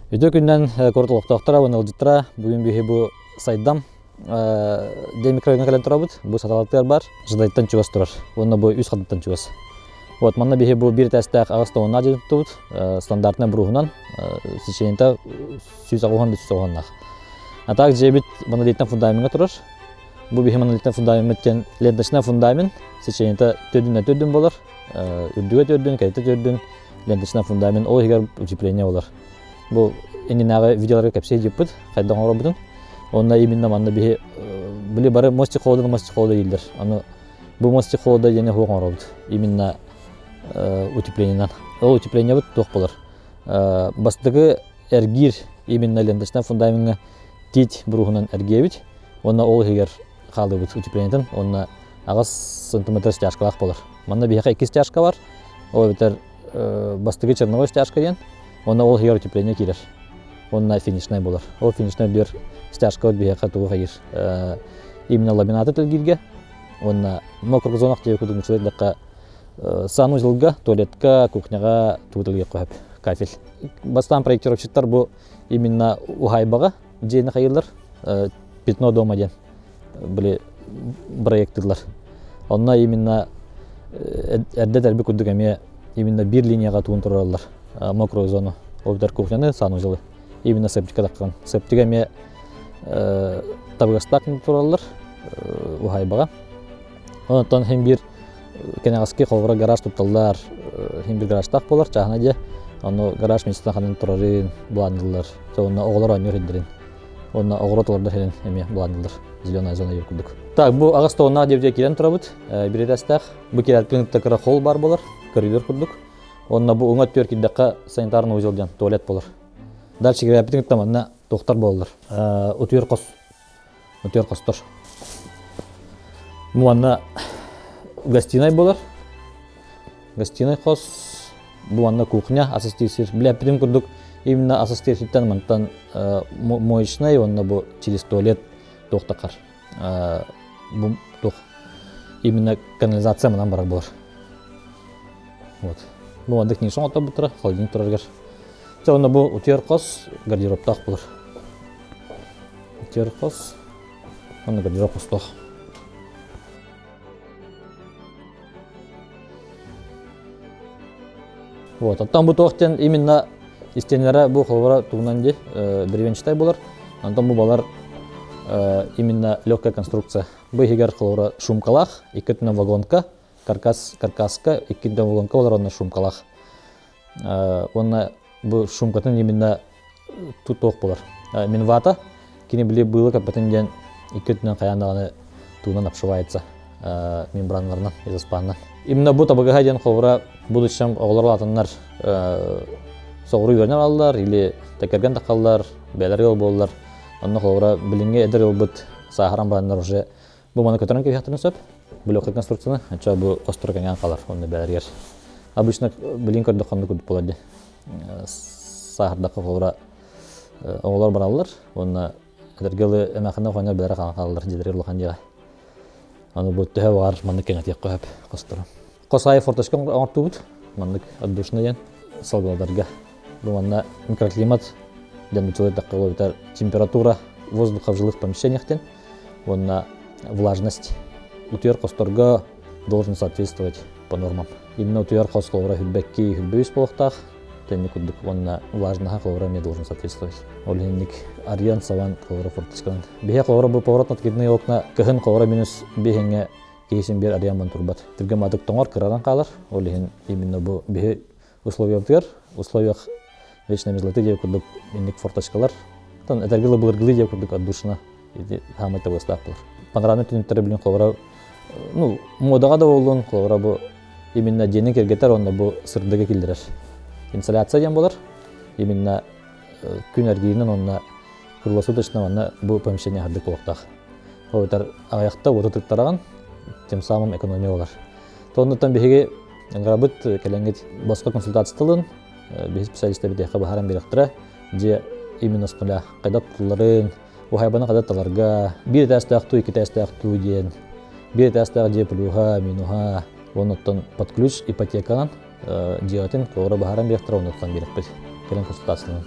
Үтүө күнүнэн куорат олохтоохторо уонна ыалдьыттара бүгүн биһи бу Сайдам диэн микрорайоҥҥа кэлэн турабыт. Бу Саталатыгар бар, Жадайтан чугас турар. Уонна бу үс хатыттан чугас. Вот манна биһи бу биир этээстээх аҕыс тоҕуннаах дьиэ туттубут. Стандартнай бруһунан сечениета 180 да 190-наах. А так дьиэбит монолитнай фундамеҥҥа турар. Бу биһи монолитнай фундамеммыт диэн ленточнай фундамент сечениета төрдүнэн төрдүн болар. Үрдүгэ төрдүн, кэлитэ төрдүн, ленточнай фундамент ол иһигэр утепление болар. Бу иннинээҕи видеоларга кэпсии дьиппит, хайдах оҥоробутун. Онно именно манна биһи били бары мостик холода мостик холода дииллэр. Аны бу мостик холода диэни суох оҥоробут. Именно утеплениенан. Ол утеплениебыт туох болар? Бастакы эргиир именно ленточнай фундамеҥҥа тиит бруһунан эргиэбит. Уонна ол иһигэр хаалыыбыт утеплениетын уонна аҕыс сантиметр стяжкалаах буолар. Манна биһиэхэ икки стяжка бар. Ол эбэтэр бастакы черновой стяжка диэн, уонна ол иһигэр утепление киирэр. Уонна финишнай буолар. Ол финишнай биир стяжка биһиэхэ тугу хайыыр? Именно ламинаты тэлгииргэ уонна мокрых зонах диэки курдук нуччалыы санузелга, туалетка, кухняҕа тугу тэлгиэххэ сөп кафель. Бастаан проектировщиктар бу именно уһаайбаҕа дьиэни хайыыллар пятно дома диэн били проектыыллар. Онно именно эрдэ тэрби курдук эмиэ именно биир линияҕа тугун турараллар мокрую зону ол эбэтэр кухняны санузелы именно септика таххан септика эмиэ табыгастаах тураллар уһаайбаҕа Онтон син биир кэнэҕэски холобура гараж тутталлар, син биир гаражтаах буолар, чааһына дьиэ. Ону гараж миэстэтин ханан турарын былаанныыллар. Уонна оҕолор оонньуур сирдэрин. Уонна оҕуруот олордор сирин эмиэ былаанныыллар. Зеленая зона диир курдук. Так, бу аҕыс тоннаах диэбитигэр киирэн турабыт. Биир этээстээх. Бу киирэртэн кытта кыра холл баар буолар, коридор курдук. Уонна бу уҥа өттүгэр киирдэххэ санитарный узел диэн туалет буолар. Дальше киирээппитин кытта манна туохтар буолаллар. Утуйар хос Утуйар хостор. Бу манна гостиной буолар. Гостиной хос, бу манна кухня, ас астыыр сир. Билэппитим курдук именно ас астыыр сиртэн мантан моечнай уонна бу через туалет туох тахар. Бу туох именно канализация манан барар буолар. Вот. Бу маннык ниша оҥотторбуттара, холодильник турарыгар. Чэ, онно бу утуйар хос гардеробтаах буолар. Утуйар хос, онно гардероб хостоох. Вот, оттон бу туох диэн именно истиэнэлэрэ бу холобура тугунан дии бревенчатай буолар. Онтон бу балар именно легкая конструкция. Бу иһигэр холобура шумкалаах, икки өттүнэн вагонка, каркас каркаска икки өттүнэн вагонка болар онно шумкалаах. Уонна бу шумкатын именно туох буолар. Минвата кини били быылы көппөтүн диэн икки өттүнэн хайаан даҕаны туунан обшивается мембраналарынан изоспанынан. Именно бу табыгаһа диэн холобура будущем оҕолор улаатаннар соҕуруу үөрэнэн аллар или тэкэргэн тахаллар, бэйэлэр ыал буоллар. Онно холобура билиҥҥи эдэр ыалбыт сааһыран бараннар уже Бу маны көтөрөн кэбиһиэхтэрин сөп. Бу легкая конструкцияны, оччо бу хостору кэҥээн хаалар онно бэлэригэр. Обычно билин көрдөххө оннук курдук буолар дии. Сааһырдахха холобура оҕолор бараллар уонна эдэргэ ылы эмээхинэ оҕонньор бэлэрэ хаалан хаалаллар дьиэлэригэр улахан дьиэҕэ. Аны бу төһө баҕар маннык кэҥэтиэххэ сөп хостору. Хос аайы форточка оҥортуубут. Маннык отдушина диэн салгыларга. Бу манна микроклимат диэн нууччалыы эттэххэ температура воздуха в жилых помещениях диэн уонна влажность утуйар хосторго должен соответствовать по нормам. Именно утуйар хос холобура хүрбэкки хүрбэ үс буолуохтаах, тэнни курдук уонна влажноһа холобура эмиэ должен соответствовать. Ол иһинник арыйан сабан холобура форточканан. Биһи холобура бу поворот откидные окна кыһын холобура минус биһиҥҥэ киһи син биир арыйан турбат. Түргэн маатык тоҥор кыраран хаалар. Ол иһин именно бу биһи условиябытыгар условиях вечной мерзлоты диэ курдук инник форточкалар тон этэргэ былыргылыы диэ курдук отдушина ити хаамай табыгастаах буолар панорамный түннүктэрэ билин холобура ну модаҕа да буоллун холобура бу именно дьиэни кэргэтэр уонна бу сырдыгы киллэрэр инсоляция диэн буолар именно күн эргииринэн уонна круглосуточно манна бу помещение сырдык буолуохтаах ол эбэтэр аҕыйахта уоту тыктараҕын тем самым экономия болар Оннуттан биһиги ыҥырабыт кэлэҥҥит босхо консультация тылын биһи специалистар биһиэхэ быһааран биэриэхтэрэ. Дьиэ именно с нуля хайдах тутулларын, уһайбаны хайдах таларга, биир этээстээх туу, икки этээстээх туу диэн, биир этээстээх дьиэ плюһа, минуһа, оннуттан под ключ ипотеканан дьиэҕитин куора быһааран биэриэхтэрэ, оннуттан биэриэхпит. Кэлэн консультацияланын.